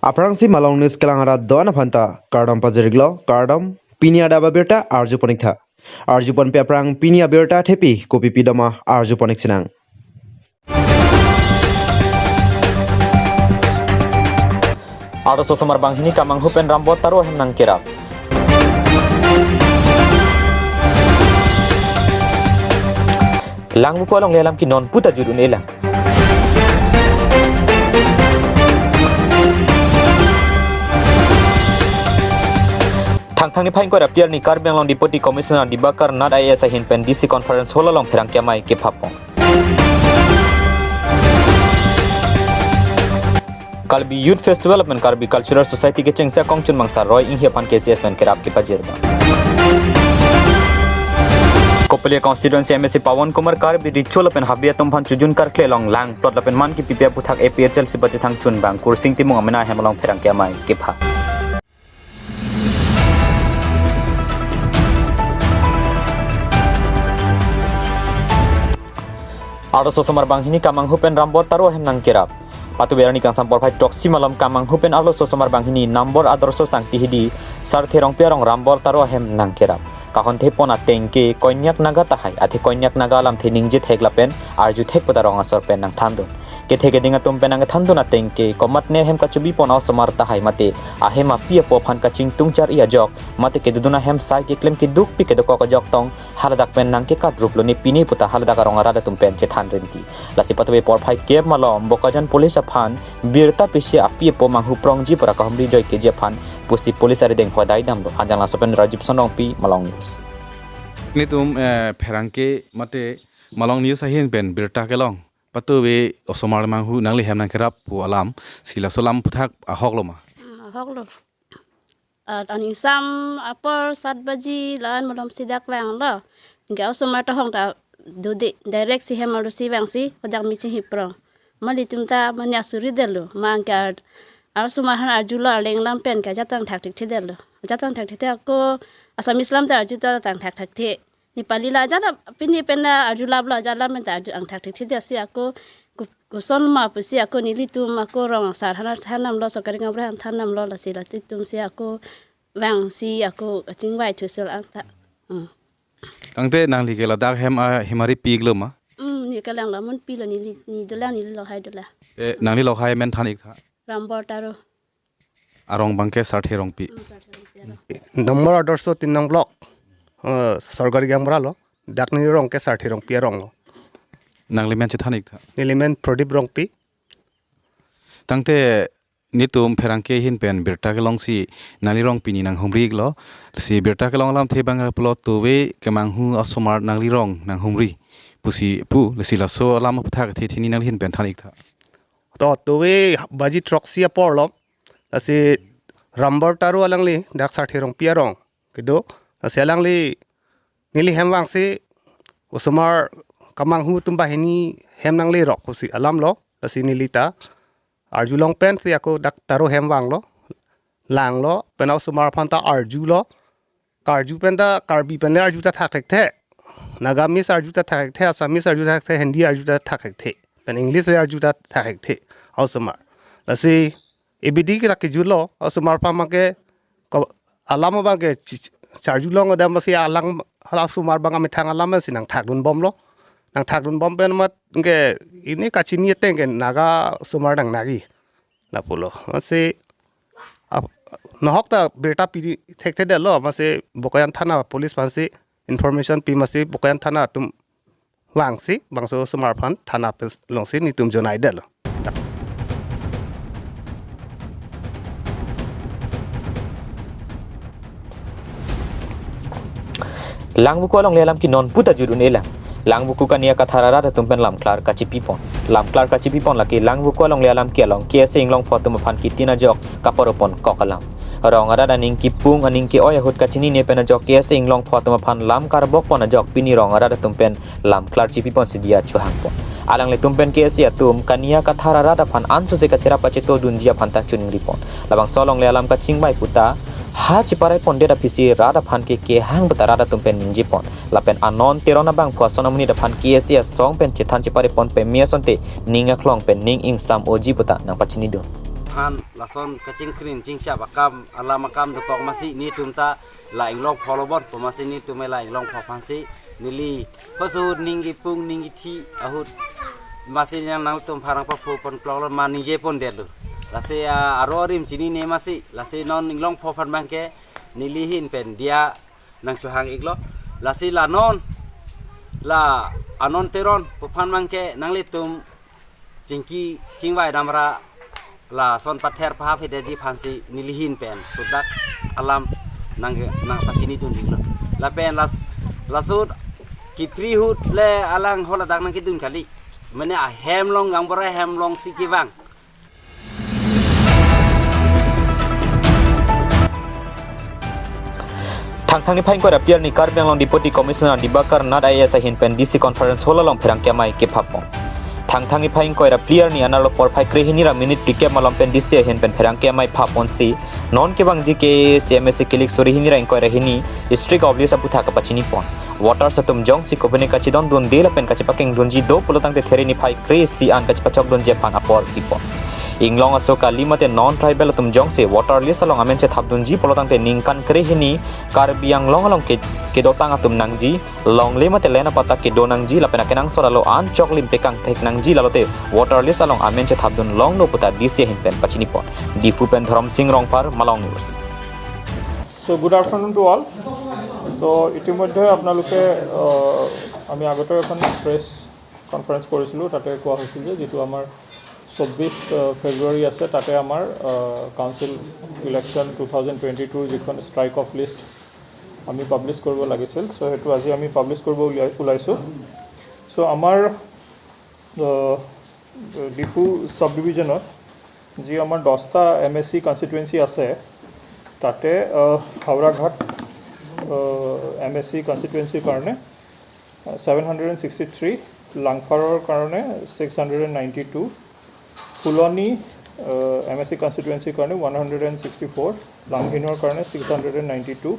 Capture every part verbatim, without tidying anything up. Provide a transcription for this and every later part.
Aphrangsi Malong News kelang arat do-an aphanta kardom pajir-iklo, kardom. Pini adap abirta arjupon-iktha. Arjuponpe aphrang pini abirta thepi kopi pidoma arjupon-ik sinang. Arloso osomar banghini kamanghu pen Rambor Taro ahem nangkerap. Langvoku alongle alam ke non puta jut un-elang. Thangthang niphai ingkoi ra phli arni Karbi Anglong Deputy Commissioner Dibakar Nath I A S ahin pen D C Conference Hall along pherangke amei kephapon. Karbi Youth Festival pen Karbi Cultural Society kechengsi akongchun Mangsa Roy Inghi aphan K C S pen kerap kepajir dam. Kopili constituency M A C Pawan Kumar Karbi Recho lapen Habe atum aphan chojun karkle along lang plot lapen man kepipi aphuthak A P H L C pachethang chunbang Kursing Timung amena ahem along pherangke amei kepha. Arloso osomar banghini kamanghu pen Rambor Taro ahem nangkerap. Patuver arni kangsam porphai throksi malom kamanghu pen arloso osomar banghini Rambor Adorsho Sangti Hidi Sarthe Rongpi arong Rambor Taro ahem nangkerap. Kahonthepon ateng ke Konyak Naga tahai, athe Konyak Naga alamthe ningje thek lapen arju thek puta rong asor pen nangthandun. Kethe keding atum pen nangthandun ateng ke komatne ahem kachobipon a-osomar tahai mate ahem api apo aphan kachingtung char-i ajok mate kedodun ahem sai keklem kedukpik kedokok ajok tong haladak pen nangkekat rup lone pine puta haladak arong arat atum pen chethan rinti. Lasi patuve porphai kep malom Bokajan Police aphan birta pisi api apo manghu prongji pura kahumri joikeji aphan pusi police arideng hodai damlo. Hanjanglangso pen Rajib Sonrongpi, Malong News. Netum, eh, pherangke mate Malong News ahin pen birta kelong. Patuve osomar manghu nangli hem nangkerap pu alam, si laso alam aphuthak ahoklo ma? Hmm, ahoklo. Ah, aning sam apor sat baji la-an malomsi dak vanglo. Anke osomar ta hong ta dode, direct si hem arlosi vangsi, hadak me chinghi prong. Ma ilitum ta mane asuri detlo, ma anke ar-, osomar aphan arjulo arleng alam pen ke ajat angthak thekthedetlo. Ajat angthak thekthe ako Assamese alam ta arju ta angthak thekthe. Nepali la ajat la, pini pen la arjulaplo, ajat alam pen ta arju angthak thekthedetsi ako ko-, koson ma pusi ako nelitum ako rong asar aphan than damlo, sorkari gaonbura aphan than damlo, lasi la ilitum si ako vangsi ako kachingvai thusi la-an ta. Hmm. Tangte nangli ke ladak hem ahemari pi-iklo ma? Hmm, ne kelang la mun pilo, neli, ne dolang, neli lokhai dolang. Eh, nangli lokhai amen than-iktha. Rambor Taro. Arong abangke Sarthe Rongpi. Hmm, Sarthe Rongpi arong. Rambor Adorsho tin nong block. Eh, sorkari gaonbura lo. Dak neli rong ke Sarthe Rongpi arong lo. Nangli men chethan-iktha. Neli men Pradip Rongpi. Tangte netum pherangke ahin pen birta kelongsi nangli rong pini nanghumri-iklo. Si birta kelong alamthe abang pulo tuve kemanghu osomar nangli rong nanghumri pusi pu, lasi laso alam aphuthak the thini nangli ahin pen than-iktha. To tuve baji throksi apor lo. Lasi Rambor Taro alangli dak Sarthe Rongpi arong kedo. Lasi alangli neli hem vangsi osomar kemanghu atum banghini hem nanglerok pusi alam lo. Lasi neli ta arjulong pensi ako dak Taro hem vanglo. Langlo, pen osomar aphan ta arjulo. Karju pen ta Karbi pen le arju ta thak thekthe. Nagamese arju ta thak thekthe, Assamese arju thak thekthe, Hindi arju ta thak thekthe. Pen English le arju ta thak thekthe. Osomar. Lasi A B D ke lake julo, osomar aphan abangke ko alam abangke chi-, chi-, charjulong da masi alang hala osomar abang amethang alam si nangthakdunbomlo. Nangthakdunbom pen mat ke ini kachini ateng ke Naga osomar nangnagi. Lapulo. Masi ap-, nohok ta birta pi thekthedetlo, masi Bokajan thana police aphansi information pi, masi Bokajan thana atum vangsi bangso osomar aphan thana pen longsi netum jonaidetlo. Langvoku alongle alam ke non puta jut un-elang. Langvoku kania kathar arat atum pen lamklar kachipipon. Lamklar kachipipon lake Langvoku alongle alam ke along K S A Inglongpho atum aphan kitin ajok kaparopon kok alam. Rong arat aning kipung aning ke-oi ahut kachinine pen ajok K S A Inglongpho atum aphan lam karbokpon ajok pini rong arat atum pen lamklar chipiponsi diya chohangpon. Alanglitum pen K S A atum kania kathar arat aphan ansose kacherap kachetodunji aphan ta choningripon. Labangso alongle alam kachingvai puta ha chiparaipon det aphisi rat aphan ke kehang puta rat atum pen ningjepon. Lapen anon Teron abangphu ason amonit aphan K S A asong pen chethan chiparaipon peme asonte ning aklong pen ning ingsam oji puta nangpachinidun. An lason kachingkrin chingchap akam, alam akam dokok masi netum ta la Inglongpho lo bon, pu masi netum la Inglongpho aphansi neli hosut ning kipung ning kithi ahut masi nang nangtum aphan nangpaphu pon klok lo ma ningje pondetlo. Lasi, ah, aro arim chinine masi, lasi non Inglongpho aphan abangke neli ahin pen diya nangchohang iklo. Lasi la non, la Anon Teron pu aphan abangke nanglitum chingki chingvai damra lason pather pahap hidetji aphansi neli ahin pen sudak alam nang, nangpachinidun iklo. Lapen las, laso kiphri ahut le alang holadak nangkedun kali. Mane ahem along, gaonbura ahem alongsi kevang. Thangthang niphai ingkoi ra phli arni Karbi Anglong Deputy Commissioner Dibakar Nath I A S ahin pen D C Conference Hall along pherangke amei kephapon. Thangthang niphai ingkoi ra phli arni anerlo porphai krehini ra minute phlikep malom pen D C ahin pen pherangke amei phaponsi non kevangji K A A C M A C kilik suri hini ra ingkoi ra hini strict off list aphuthak kapachinipon. Voters atum jongsi kopine kachidondunde lapen kachepakengdunji do pulotangte there niphai kre-isi an kachepachokdunji aphan apor pipon. Inglong aso kali mate non tribal atum jongsi voter list along amen chethapdunji pulotangte ningkan krehini Karbi Anglong along ke, kedotang atum nangji, longle mate land apatta kedo nangji lapen akenangsot alo an choklim pekangthek nangji, lalote voter list along amen chethapdun longlo puta D C ahin pen pachinipon. Diphu pen Dhorom Sing Rongphar, Malong News. So, good afternoon to all. So, ইতিমধ্যে আপোনালোকে, আহ, আমি আগতে এখন press conference কৰিছিলোঁ, তাতে কোৱা হৈছিল যে যিটো আমাৰ চৌব্বিছ, আহ, ফেব্ৰুৱাৰী আছে, তাতে আমাৰ, আহ, council election two thousand twenty টুৰ যিখন ষ্ট্ৰাইক অফ লিষ্ট আমি পাব্লিছ কৰিব লাগিছিল। চ' সেইটো আজি আমি পাব্লিছ কৰিব উলিয়াই, ওলাইছোঁ। চ' আমাৰ, আহ, ডিফু ছাব ডিভিজনত যি আমাৰ দহটা এম এ চি কনষ্টিটুৱেঞ্চি আছে, তাতে, আহ, হাওৰাঘাট, আহ, এম এ চি কনষ্টিটুৱেঞ্চিৰ কাৰণে, uh, seven hundred and sixty three, লাংফাৰৰ কাৰণে six hundred and ninety two, Phuloni, uh, M A C কনষ্টিটুৱেঞ্চিৰ কাৰণে one hundred and sixty four, লাংহিনৰ কাৰণে six hundred and ninety two,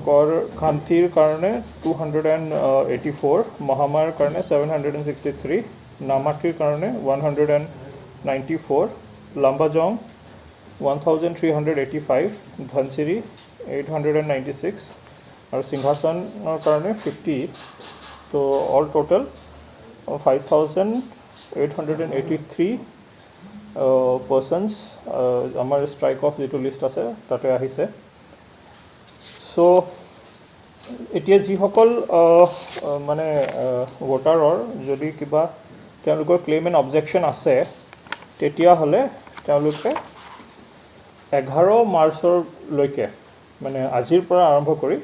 কৰ-, খান্থিৰ কাৰণে two hundred and eighty four, মহামায়াৰ কাৰণে seven hundred and sixty three, নামাতিৰ কাৰণে one hundred and ninety four, Lumbajong one thousand three hundred eighty five, Dhansiri eight hundred and ninety six আৰু সিংহাসনৰ কাৰণে ফিফটি। তো all total five thousand eight hundred and eighty three persons আমাৰ strike of যিটো লিষ্ট আছে তাতে আহিছে। চ' এতিয়া যিসকল, আহ, আহ, মানে, আহ, ভোটাৰৰ যদি কিবা তেওঁলোকৰ ক্লেইম এণ্ড অবজেকশ্যন আছে, তেতিয়াহ'লে তেওঁলোকে এঘাৰ মাৰ্চলৈকে, মানে আজিৰ পৰা আৰম্ভ কৰি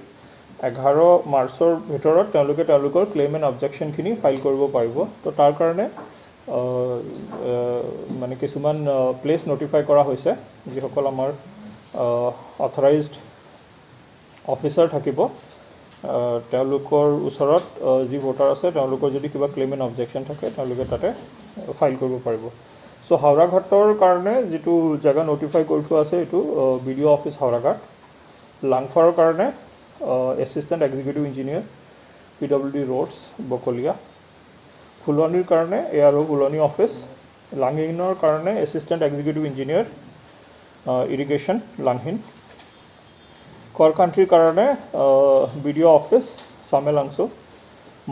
এঘাৰ মাৰ্চৰ ভিতৰত তেওঁলোকে তেওঁলোকৰ ক্লেইম এণ্ড অবজেকশ্যনখিনি ফাইল কৰিব পাৰিব। তো তাৰ কাৰণে, আহ, আহ, মানে কিছুমান, আহ, প্লেচ নটিফাই কৰা হৈছে, যিসকল আমাৰ, আহ, অথৰাইজড অফিচাৰ থাকিব। আহ, তেওঁলোকৰ ওচৰত, আহ, যি ভোটাৰ আছে, তেওঁলোকৰ যদি কিবা ক্লেইম এণ্ড অবজেকশ্যন থাকে, তেওঁলোকে তাতে ফাইল কৰিব পাৰিব। চ' হাওৰাঘাটৰ কাৰণে যিটো জেগা নটিফাই কৰি থোৱা আছে, এইটো, uh, B D O' office Howraghat. লাংফাৰৰ কাৰণে, uh, assistant executive engineer, P W D roads, Bokolia. ফুলনিৰ কাৰণে A R O' Phuloni office. লাংহিনৰ কাৰণে assistant executive engineer, uh, irrigation, Langhin. কৰ খান্থিৰ কাৰণে, uh, B D O' office, Chamelangchu.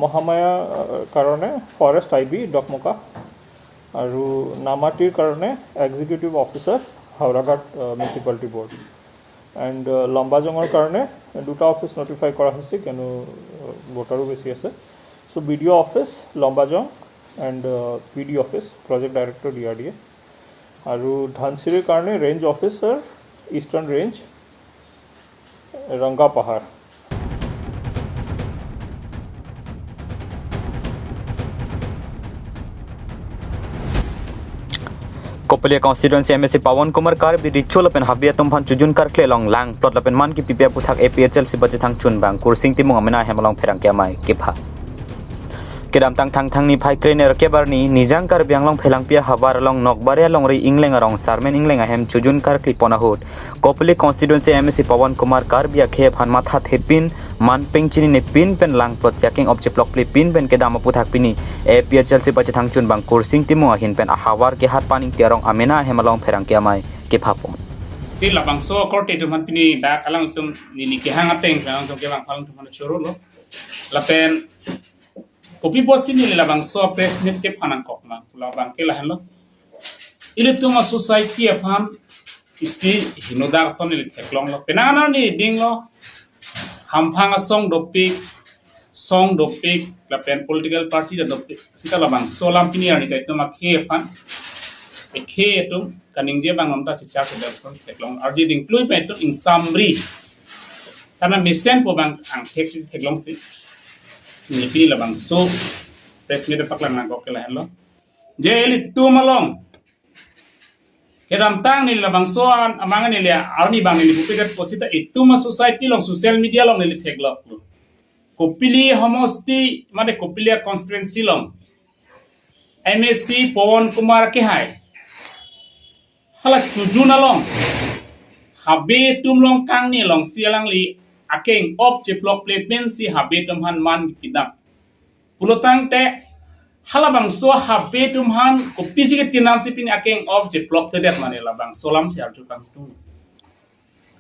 Mahamaya, uh, কাৰণে ফৰেষ্ট আই বি, ডকমকা। আৰু নামাতিৰ কাৰণে executive officer, Howraghat, uh, municipality board. And, uh, লাম্বাজঙৰ কাৰণে দুটা অফিচ নটিফাই কৰা হৈছে, কিয়নো, আহ, ভোটাৰো বেছি আছে। So' B D O' office, Lumbajong, and, uh, P D office, project director, D R D A. আৰু ধনচিৰিৰ কাৰণে range officer, eastern range, Rongapahar. Kopalia constituency M A C Pawan Kumar Karbi Richo lapen Habia Tumphan Chujun Karkle along lang plot lapen man kipipi aphuthak A P H L C bachethang chunbang Kursing Timung amena hem along pherangke amei kepha. Kedamtang Thangthang niphai krenerkep arni Nijang Karbi Anglong Phelangpi ahavar along Nokbari alongri Ingleng arong Sarmen Ingleng ahem chojun karkli pon ahut Kopili constituency M A C Pawan Kumar Karbi akhei aphan mathathepin, man peng chininepin pen langplot si akeng-op cheplokplepin pen kedam aputhak pini A P H L C pachethangchun bang Kursing Timung ahin pen ahavar kehat Paningti arong amena ahem along pherangke amei kephapon. Di labangso korte atum aphan pini dak alangtum neli kehang ateng alangtum kevang aphan alangtum aphan choro lo. Lapen kopi pusi neli labangso press meet kephan nangkok ma, labang ke lahenlo. Ilitum a-society aphan isi henodak ason neli theklonglo. Penang neli dinglo. Hamphang asong dopik, song dopik, lapen political party ta dopik. Seta labangso alam pini arni kaitum akhei aphan, akhei atum kaningje abang nonta chichak ke ason theklong. Arje ding klui pen itum ingsamri. Karena mesenpo abang angthek si theklongsi. Neli pini labangso press meet paklang nangkok ke lahenlo. Je ilitum along kedamtang neli labangso an amang neli arni abang neli pupedet pusita itum a-society along social media along neli thekloklo. Kopili homosti mate Kopili constituency along M A C Pawan Kumar kehai hala chojun along habe atum along kangni alongsi alangli akeng-op cheplokplepin si habe atum aphan man kepidam. Pulotangte halabangso habe atum aphan kopisi ketinam si pini akeng-op cheplokpledet mane labangso alam si arju kangtung.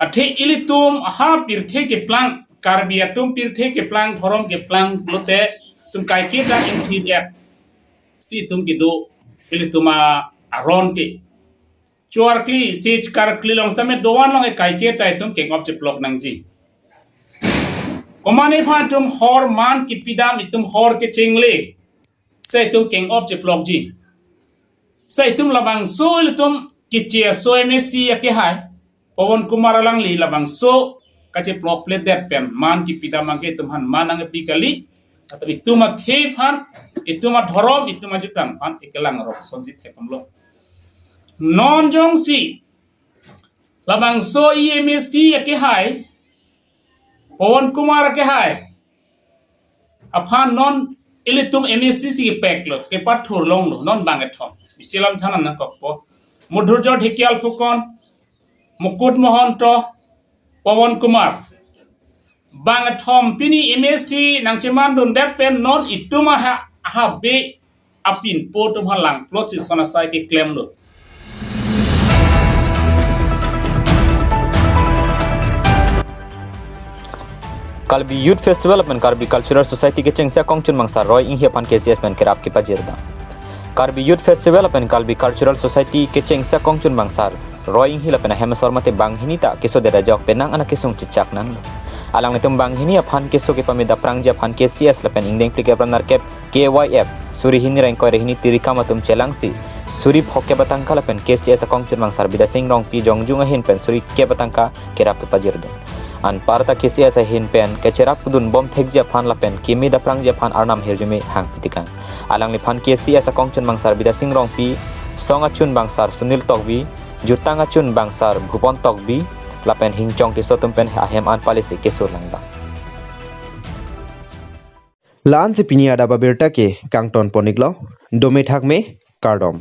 Athe ilitum ha pirthe keplang, Karbi atum pirthe keplang, dhorom keplang pulote itum kaike ta ingthir-et si itum kedo, ilitum a-aron ke. Chuarkli, si karkli along sitame doan along kaike ta itum keng-op cheplok nangji. Komatne aphan itum hor man kepidam, itum hor kechengle, seta itum keng-op cheplokji. Seta itum labangso ilitum keche aso M A C akehai Pawan Kumar alangli labangso kacheplokpledet pen man kepidam abangke itum aphan man nangpi kali. Atau itum akhei aphan, itum adhorom, itum ajutang aphan ikelang rok asonsi theklonglo. Non jongsi labangso M A C akehai, Pawan Kumar akehai aphan non ilitum M A C si kepeklo, kepathurlonglo, non bang kethom. Isi alam than nangkokpo. Madhurjya Dhekal Phukan, Mukut Mahanta, Pawan Kumar. Bang kethom pini M A C nangchemandundet pen non itum aha, ahabe apinpo atum aphan langplot si ason asai keklemlo. Karbi Youth Festival lapen Karbi Cultural Society kechengsi akongchunbang sar Roy Inghi aphan K C S pen kerap kepajirdam. Karbi Youth Festival lapen Karbi Cultural Society kechengsi akongchunbang sar Roy Inghi lapen ahem asor mate banghini ta kesodet ajok penang anak kesung chechak nanglo. Alanglitum banghini aphan keso kepame daprangji aphan K C S lapen ingdeng phlikep ra nerkep K Y F suri hini ra ingkoi ra hini tirikam atum chelangsi suri phokep atangka lapen K C S akongchunbang sar Bidya Sing Rongpi jongjung ahin pen suri kep atangka kerap kepajirdun. Anparta K C S ahin pen kecherap kedun bom thekji aphan lapen keme daprangji aphan arnam hirjume hang pitikang. Alangliphan K C S akongchunbang sar Bidya Sing Rongpi, song achunbang sar Sunil Tokbi, jutang achunbang sar Bhupon Tokbi, lapen Hingchong Tisso atum pen ahem an palisi kesur langdam. La-ansi pini adap abirta ke kangton pon-iklo, dome thakme, kardom.